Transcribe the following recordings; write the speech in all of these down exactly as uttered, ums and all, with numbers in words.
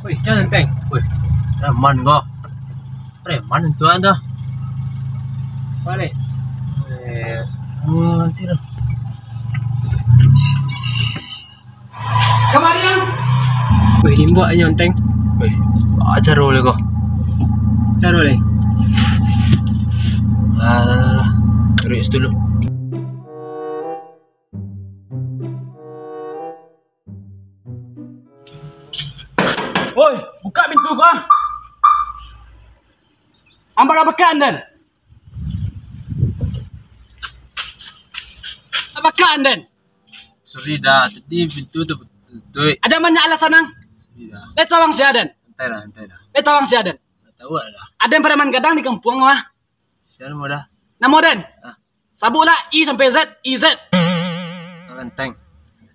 Weh, sia Teng? Weh, preman ko. Preman tu ado. Balik. Eh, hmm, nanti lah. Kamari, Ang. Weh, dimbok nyo, Teng. Weh, caro lai ko. Caro lai. Alah, alah, alah. Tarik situ dulu. Woi, buka pintu ko. Ang baa ka bakak, Den? Bakak, Den. Sorry dah, tadi pintu tu tertutup. Aja banyak alasan, Ang. Sorry dah. Lai tau ang sia, Den? Santai dah, santai dah. Lai tau ang sia, Den? Ndak tau dah. Aden preman gadang di kampuang, wah. Sia namo dah? Namo den? Ah. Sabuiklah I sampai Z, I Z. Ganteng.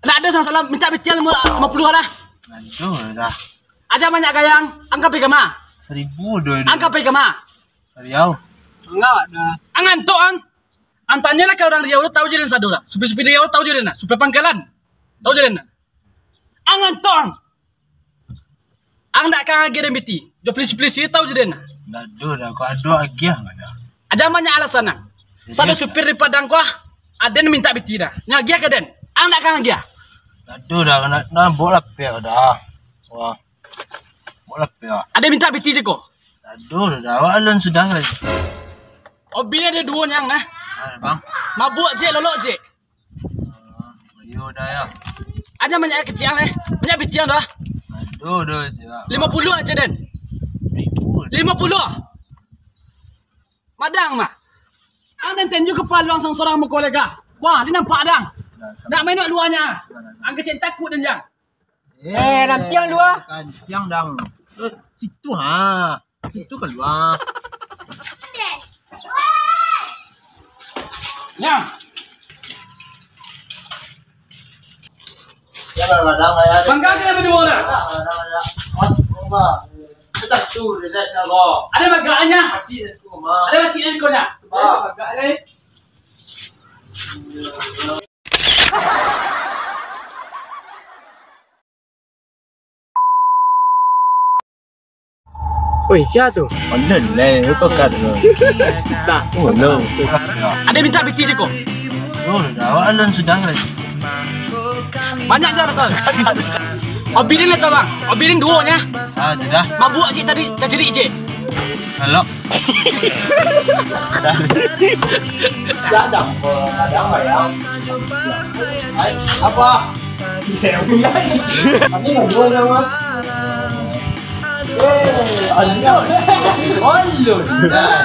Ndak ado salah-salah, mintak pitih limo, limo puluah dah. Aduh dah. Aja banyak gaya ang, ang ka pai ka ma? Saribu doh. Ang ka pai ka ma? Riau. Ang ngantuk ang. Ang tanyolah ka urang Riau tu, tau jo den sado lah. Supir-supir Riau tu tau jo den lah. Supir pangkalan. Tau jo den lah. Ang ngantuk ang. Ang ndak ka agiah den piti. Jo polisi-polisi tau jo den. Ndak ado dah, kok ado agiah mah dah. Aja banyak alasan ang. Sado supir di Padang ko ah, aden mintak piti dah. Nyo agiah ka den. Ang ndak ka agiah. Ndak ado dah, nak, nak bawa lapeh dah. Wah. Bawa lapeh ah. Aden mintak piti je ko. Ndak ado dah, awak alun sudah lah. Obi ni ado duo nyang nah. Ah, bang. Mabuak je, lolok je. Iyo dah yo. Aja banyak kecil ang eh. Banyak piti ang dah. Aduh, aduh, siap. Limo puluah aja den. Ribu. Limo puluah. Madang mah. Ang den tenju kapalo ang sorang-sorang muko lega. Wah, di nampak dang. Nak main wak luanyo. Ang kecil takut den jang. Eh, nanti ang lua. Kancang dang. Eh, situ ha. Situ kalua. Nyam. Bangka dia berdua dah. Ada bagaknya. Ada macam sekolahnya. Oi, sia tu? Alun lai, lupo kat tu. Tak. Oh, alun. Ada minta piti je ko. Oh, dah, awak alun sudah lai. Banyak je alasan. Obi den lah tu, bang. Obi den duo nya. Ah, sudah. Mabuk cik tadi, cacirik cik. Kalau. Jangan, jangan, jangan, ya. Hai, apa? Masih nggak jual nama? Eh, alun. Alun. Nah.